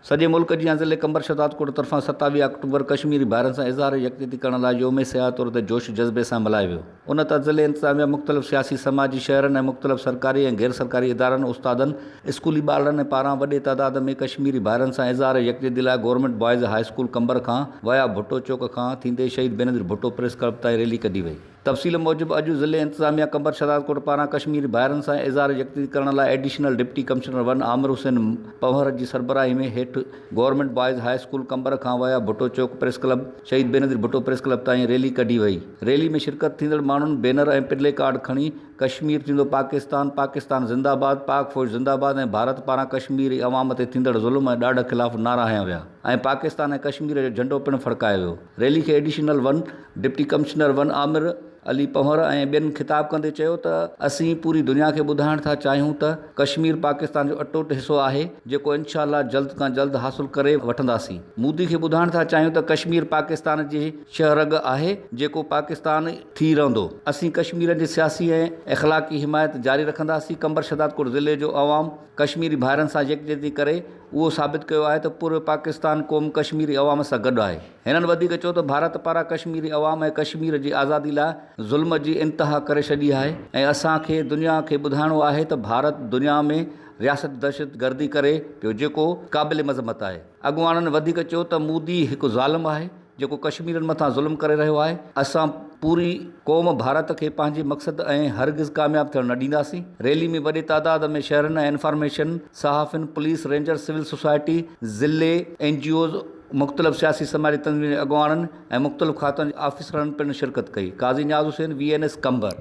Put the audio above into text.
سڄي ملڪ جيان ضلعي قمبر شهدادڪوٽ طرفان 27 آڪٽوبر ڪشميري ڀائرن سان اظهار يڪجهتي ڪرڻ لاء يوم سياح طور تي جوش جذبي سان ملهايو ويو. ان تحت ضلعي انتظاميا مختلف سياسي سماجي شهرن ۽ مختلف سرڪاري ۽ غير سرڪاري ادارن استادن اسڪولي ٻارڙن ۽ پاران وڏي تعداد ۾ ڪشميري ڀائرن سان اظهار يڪجهتي لاء government boys high school Qambar کان ويا ڀٽو چوڪ کان ٿيندي شهيد بينظير ڀٽو پريس ڪلب تائين ريلي ڪڍي وئي. تفصيل موجب اڄ ضلعي انتظاميا قمبر شهدادڪوٽ پاران ڪشميري ڀائرن سان اظهار يڪجهتي ڪرڻ لاء additional deputy commissioner one Amir Hussain Panhwar جي سربراهي ۾ هيٺ government boys high school Qambar کان ويا ڀٽو چوڪ پريس ڪلب شهيد بينظير ڀٽو پريس ڪلب تائين ريلي ڪڍي وئي ريلي ۾ شرڪت ٿيندڙ ماڻهن بينر ۽ پلي ڪارڊ کڻي ڪشمير ٿيندو پاڪستان پاڪستان زنده آباد پاڪ فوج زنده آباد ۽ ڀارت پاران ڪشميري عوام تي ٿيندڙ ظلم ۽ ڏاڍ خلاف نعرا هنيا ويا ۽ پاڪستان ۽ ڪشمير جو جهنڊو پڻ ڦڙڪايو ويو ريلي کي additional one deputy commissioner one Amir Ali Panhwar ۽ ٻين خطاب ڪندي چيو ته اسين پوري دنيا کي ٻڌائڻ ٿا چاهيون ته ڪشمير پاڪستان جو اٽوٽ حصو آهي جيڪو انشاء الله جلد کان جلد حاصل ڪري وٺنداسين مودي کي ٻڌائڻ ٿا چاهيون ته ڪشمير پاڪستان جي شهه رڳ آهي جيڪو پاڪستان ٿي رهندو اسين ڪشميرن جي سياسي ۽ اخلاقي حمايت جاري رکنداسين قمبر شهدادڪوٽ ضلعي جو عوام ڪشميري ڀائرن سان يڪجهتي ڪري اهو ثابت ڪيو آهي ته پورو پاڪستان قوم ڪشميري عوام سان گڏ آهي. هنن وڌيڪ چيو ته ڀارت پاران ڪشميري عوام ۽ ڪشمير جي آزادي لاء ظلم جي انتها ڪري ڇڏي آهي ۽ اسان کي دنيا کي ٻڌائڻو آهي ته ڀارت دنيا ۾ رياست دهشتگردي ڪري پيو جيڪو قابل مذمت آهي. اڳواڻن وڌيڪ چيو ته مودي هڪ ظالم آهي جيڪو ڪشميرين مٿان ظلم ڪري رهيو آهي اسان پوري قوم ڀارت کي پنهنجي مقصد ۽ هرگز ڪامياب ٿيڻ نه ڏينداسين. ريلي ۾ وڏي تعداد ۾ شهرين ۽ انفارميشن، صحافين، پوليس، رينجرز، سول سوسائٽي، ضلعي اين جي اوز، مختلف سياسي سماجي تنظيمن جي اڳواڻن ۽ مختلف کاتن جي آفيسرن پڻ شرڪت ڪئي. Qazi Niaz Hussain, V N S, Qambar.